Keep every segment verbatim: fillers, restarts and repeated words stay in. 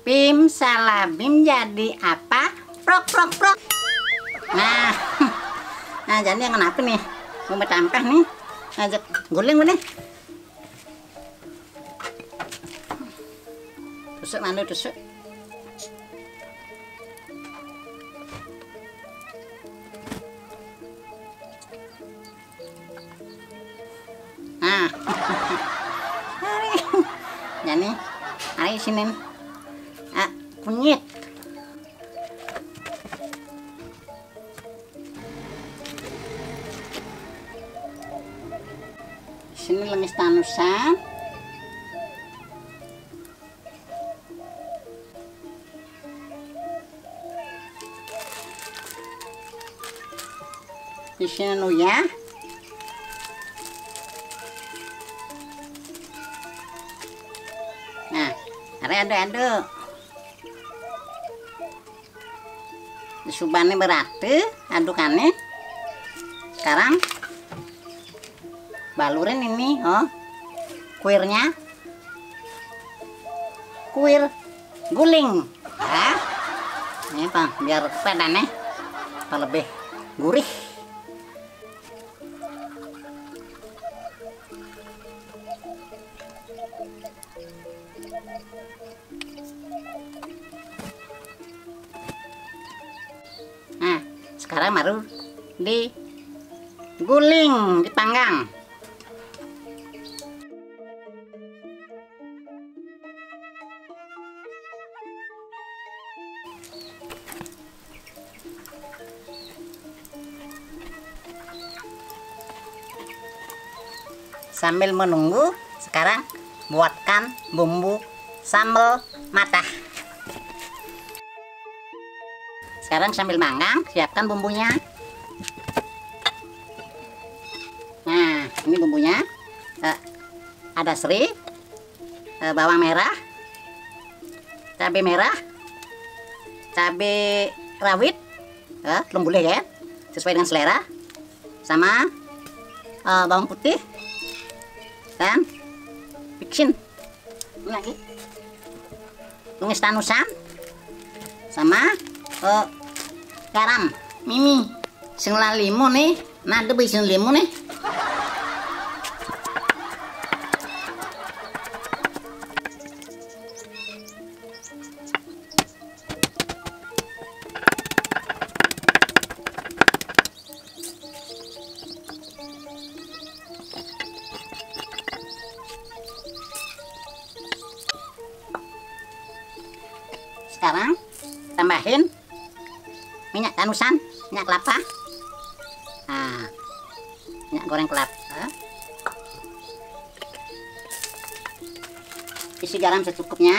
Bim salah bim jadi apa? Prok, prok, prok. Nah, nah, jadi yang kenapa nih? Mau bertambah nih. Ngajak guling nih. Tusuk, malu tusuk. Nah. Jadi, hari sini, ah, kunyit. Sini lengis tanusan. Isina uyah. Nah, are aduk-aduk. Subane berata, adukane. Sekarang balurin ini, oh, kuirnya. Kuir guling. Ya. Ini, Bang, biar apa, dane, apa lebih gurih. Nah, sekarang baru diguling, dipanggang. Sambil menunggu, sekarang buatkan bumbu sambal matah. Sekarang sambil manggang, siapkan bumbunya. Nah, ini bumbunya. Eh, ada seri, eh, bawang merah, cabai merah, cabai rawit, eh, belum boleh ya, sesuai dengan selera, sama, eh, bawang putih dan picin. Ini lagi lengis tanusan sama, eh, garam, mimi. Sing lali mu nih, nah, ada isin limu nih. Sekarang tambahin minyak tanusan, minyak kelapa. Nah, minyak goreng kelapa. Isi garam secukupnya.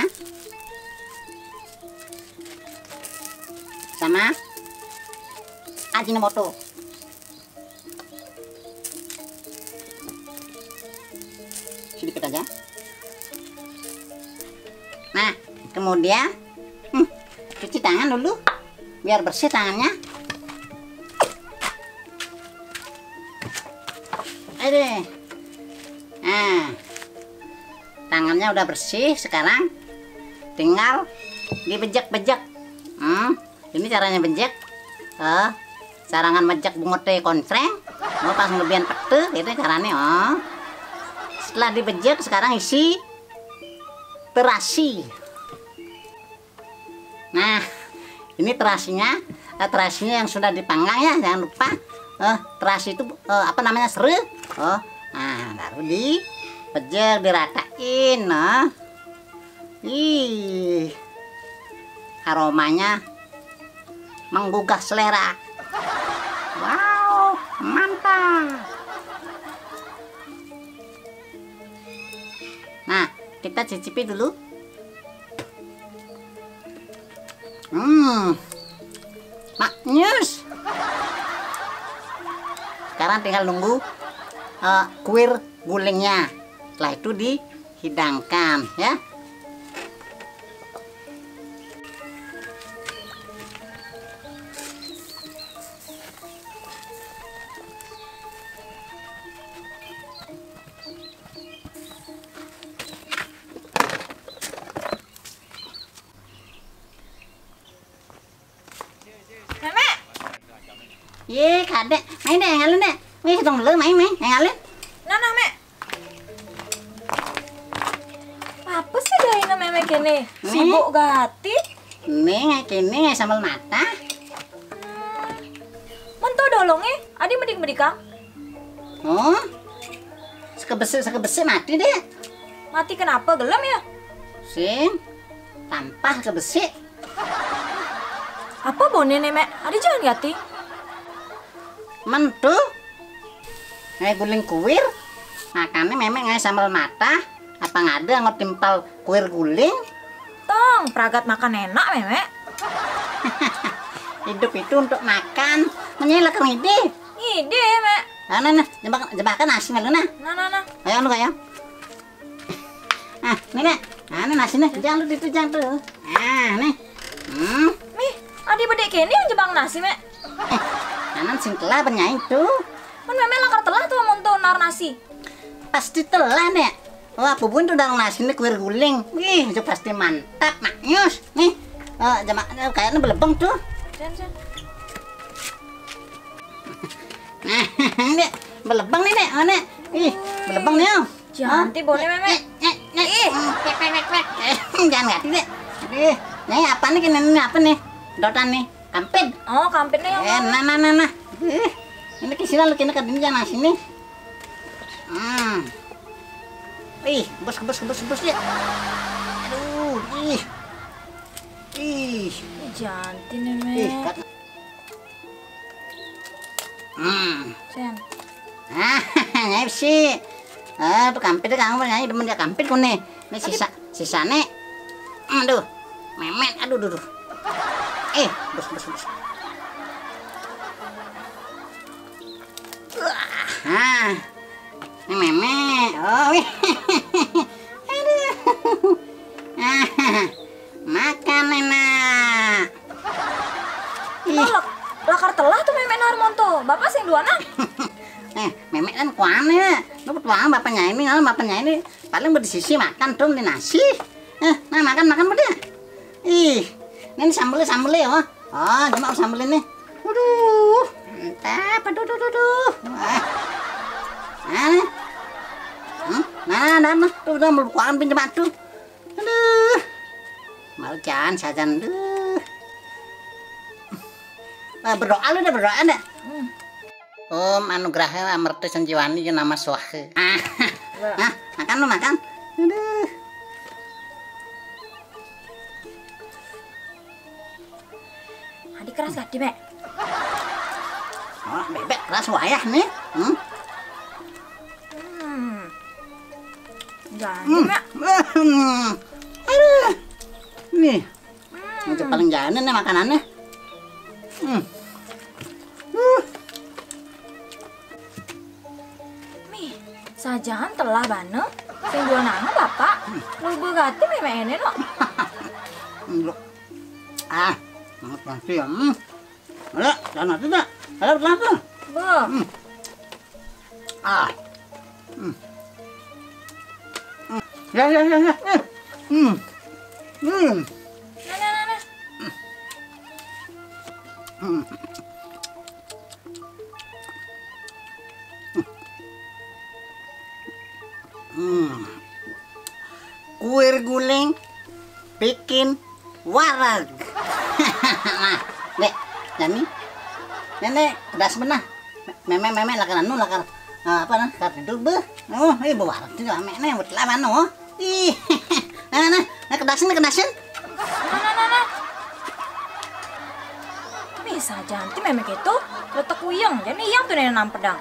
Sama Ajinomoto. Sedikit aja. Nah, kemudian, hmm, cuci tangan dulu biar bersih tangannya. Aduh. Nah, tangannya udah bersih, sekarang tinggal dibejek-bejek. Hmm, ini caranya bejek. Eh, carangan mejek bungut teh koncreng. Mau pas ngelebihan pete, itu caranya, oh. Setelah dibejek, sekarang isi terasi. Nah, ini terasinya, eh, terasinya yang sudah dipanggang ya, jangan lupa. Eh, terasi itu, eh, apa namanya, seru. Oh, nah, baru dipejek, diratain, nah. Ih, aromanya menggugah selera. Wow, mantap. Nah, kita cicipi dulu. Hmm, maknyus. Sekarang tinggal nunggu, eh, kuir gulingnya. Setelah itu dihidangkan, ya. Ye, kadék. Main déh, ngalin déh. Wih, dong dulu, main, main. Ngalin. Nah, nah, Mék. Apa sih gaéné Mémé kéné? Mék. Sibuk gati. Mék, kéné sambel mata. Hmm. Mén to dolongé, adi medik-medikang. Oh. Sekebesik-sekebesik mati déh. Mati kenapa? Gelem ya? Sing. Tampah kebesik. Apa boné né, Mék? Adi jangan gati. Mén to. Ngaé guling kuir. Makané Mémé ngaé sambel mata. Apa ngada ngot timpal kuir guling? Tong, pragat makan enak, Mémé. Hidup itu untuk makan. Menyai lekar ngidih. Ngidih, Mék. Nah, nah, nah, jebakan, jebakan nasi mélu nah. Nah, nah, nah. Ayo, anu, ayo. Ah, nih, nih. Nah, nih nasi nih. Jang tuh, itu jang tuh. Ah, nih. Hmm. Nih, adi bedék kéné yang jebak nasi, Mék. Eh, nanan sing telah benyai tuh. Mén Mémé lakar telah tuh mun to nar nasi. Pasti telah, Nék. Wah, bubun tuh darang nasi nih kuir guling. Wih, itu pasti mantap, maknyus. Nih, eh, jama-, eh, kayaknya belebeng tuh. Jan, jan. Nah, ini belebeng nih, Nék. Oh, Nék. Ih, belebeng nih, oh. Jangan, ti boné, Mémé. Nih, nih, nih. Ih. Hmm, pek, pek, pek, pek. Eh, jangan gati, Nék. Aduh, ini apa nih, ini apa nih? Dotan nih. Kampit. Oh, kampitnya yang eh, mana? Nah, nah, nah, nah. Eh, ini ke sini lu, kena ke dunia nah sini. Hmm. Ih, bos, bos, bos, bos ya. Aduh, ih. Ih. Ih, jangan, Mémé. Ih, kat- Hmm. Sen. Ah, nyai besi. Ah, tuh kampit deh, kamu nyai demen dia kampit kok nih. Ini sisa, sisa nih. Aduh, memet, aduh, duh, duh. Eh, bos, bos, bos. Wah, ah. Ini memet. Oh, wih. Aduh. Ah, makan enak. Ih. Lak-, lakar telah tuh Mémé Narmonto. Bapak sing duana. Eh, Mémé kan kuane. Lu tuang bapaknya ini, kalau bapaknya ini paling berdisisi makan tuh di nasi. Eh, nah makan, makan berdua. Ih, ini sambelnya, sambelnya ya. Oh, cuma sambelnya nih. Waduh, mantap. Aduh, aduh, aduh, aduh. Wah. Nah, nih. Hmm? Nah, nah, nah, tuh udah melupakan pintu matu. Aduh. Mau jan sajan, duh. Eh, berdoa lu deh, berdoa deh. Hmm. Om anugraha amerta sanjiwani nama swaha. Ah. Nah. Ah, makan lu, makan. Aduh. Adi keras gati, Mék. Oh, bebek keras wayah nih. Hmm. Hmm. Jadi, hmm. Mék. Hmm. Aduh. Nih. Hmm. Ini paling jane nih makanannya. Hmm. Uh. Mih, sajan telah bana. Sing dua nanga bapak. Lugu gati Mémé ene no. Enggak. Ah, banget pasti ya. Hmm. Ada, jangan mati dah. Ada kenapa? Bah. Hmm. Ah. Hmm. Hmm. Ya, ya, ya, ya. Eh. Hmm. Hmm. Nah, nah, nah, nah. Hmm. Hmm. Kuir guling bikin wareg. Nah, Dek, Dani. Nenek, kedas benar. Mémé, mémé, lakar anu, lakar, eh, apa nah, lakar tidur, beuh. Oh, ih, bawa wareg juga, mémé, nih, buat lawan, oh. Ih, nah, nah, nah, kedasin, kedasin. Nah, nah, nah, nah. Bisa janti mémé gitu, letek uyang, jadi iyang tuh nenek nampedang.